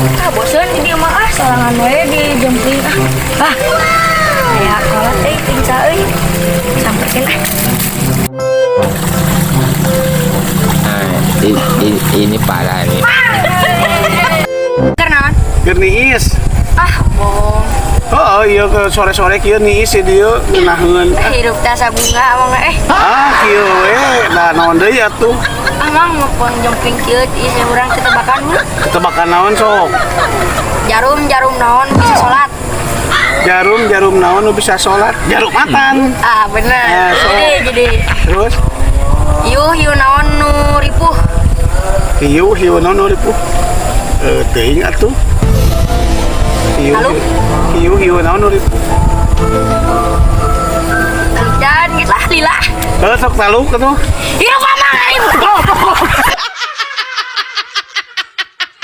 Ah, bosen di dieu mah, ah, sorangan we di jempling ah. Ah. Aya kolot euy, tingsa euy. Samperkeun ah. Nah, ini parah nih. Keur naon? Keur niis. Ah, bohong. Oh, iya, ke sore-sore kieu niis di dieu ngeunaheun. Hirup teh asa bunga amang eh. Ah, kieu we. Nah, naon deui atuh? Amang mau jempling kieu isi urang tebakan mah. Tebakan naon sok? Jarum jarum naon bisa salat? Jarum jarum naon nu bisa salat? Jarum matan. Ah, bener. Eh, sok. Jadi. Terus? Hiu hiu naon nu ripuh? Hiu hiu naon nu ripuh? Eh, teuing atuh. Hiu Halo? Hiu hiu naon nu ripuh? Dan gitu lah, lila. Heuh, sok taluk atuh. Hirup amang ripuh.